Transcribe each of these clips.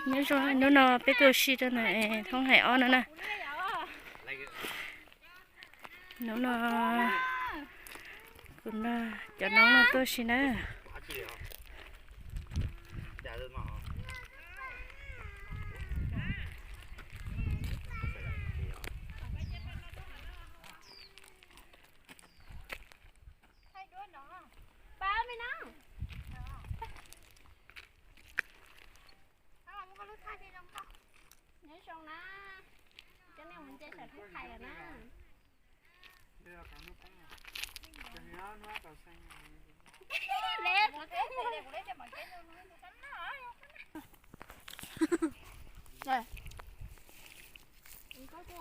Nyob zoo, hnub no peb tuaj ua si rau ntawm thoob hais ob no na. Hnub no kuv nrog cov noob no tuaj ua si na. Nyob zoo na, cov nej mus nce saum thoob hais lawm na.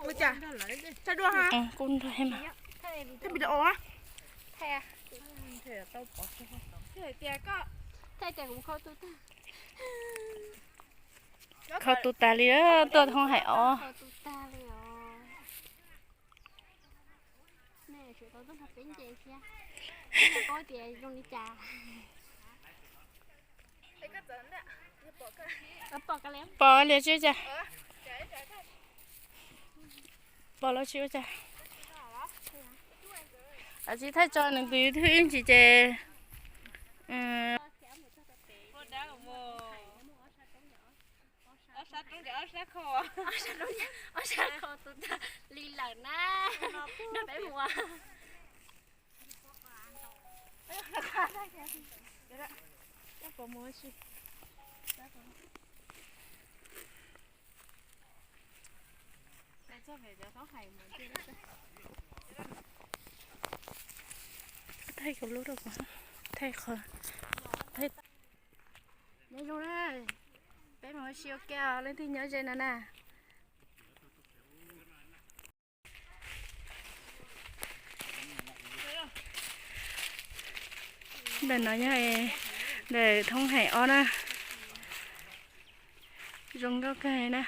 Ua cas thaij dua ha? Kuv nrog he mas. Thaij video. Thaij tias kuv kho tu tas li, tuaj thoob hais ob. Nej tsum tau tuaj nrog peb nce thiab, peb paub tias zoo li cas. Pom li tsis ua cas. Pom los tsis ua cas. Tsis thaij tso nws tus YouTube ib ntsis ces. Ob sab roob, ob sab kho, ob sab kho tus tag li lawm na. Nrog peb mus. Thaij kuv lub rau kuv, thaij qhov, thaij. Nyob zoo na, peb mus ua si ua ke os, leej twg nyob ze no na. Ntawm no yog ntawm thoob hais ob na, zoo nkauj kawg na.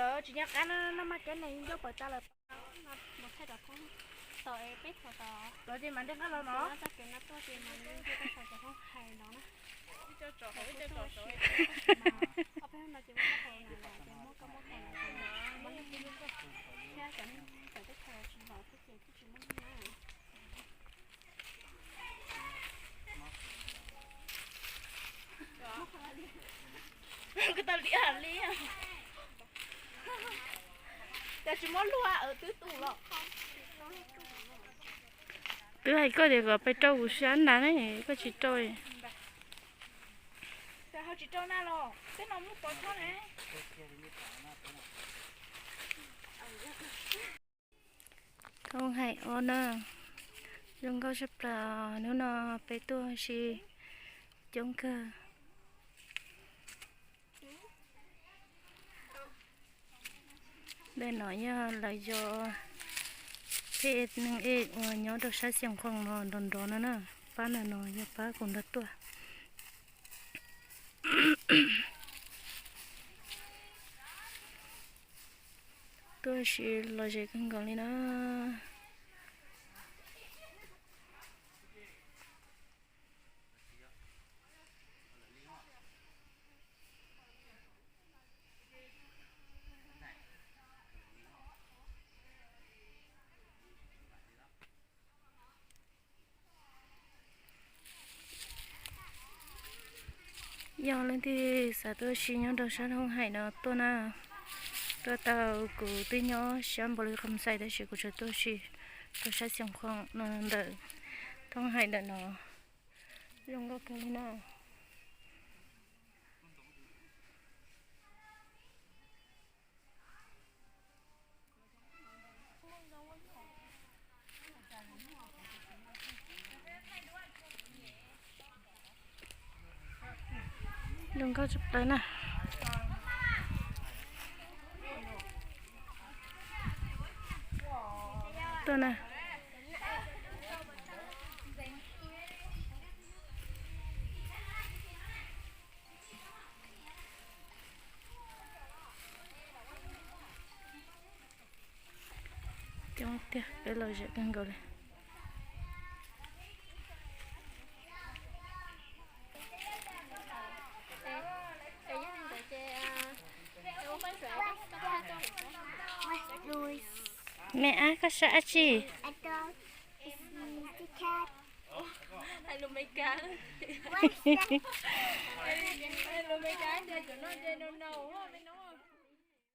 Lawv tsis nco qab no, no mas cov neeg ncauj pawg tas lawm. Mus thaij rau thoob tod, peb thaum tod lawv ces mas nce qab los no, txoj kev no tuaj ces mas nce rau saum cov thoob hais no na. Ib co tso hauv, ib co tso saud. Ob peb no ces muab koj hau na, ces muab koj muab hau na, ces muab nej tib lub nkauj thiab cov neeg tawm teb chaws tsis los thiab ces twb tsis muaj neeg na. Kuv tau li li, cas tsis muab luag twb tu los. Twb hais koj tias kom pais rau kuv sab na ne, koj tsis rau. Tsis rau na los tej no muaj pov txhob ne. Thoob hais ob na, zoo nkauj tshaj plaws, hnub no peb tuaj ua si coob kawg. Ntawm no yog lawv cov peb neeg ej uas nyob rau sab Xeev Khuam no nrov nrov no na, pab ntawm no yog pab kuv nrog tuaj. Tuaj ua si lom zem kawg nkaus li na. Yog leej twg xav tuaj ua si nyob rau sab thoob hais no tuaj na, tuaj tau. Kuv twb nyob sab Npaus Lis Qhoo Xais tab sis kuv tseem tuaj ua si rau sab Xeev Khuam no ntawm thoob hais ntawm no, zoo nkauj kawg li na. Zoo nkauj tshaj plaws na. Tuaj na. Coob tiag, peb los zem kawg nkaus li. Me ab, koj saib dab tsi?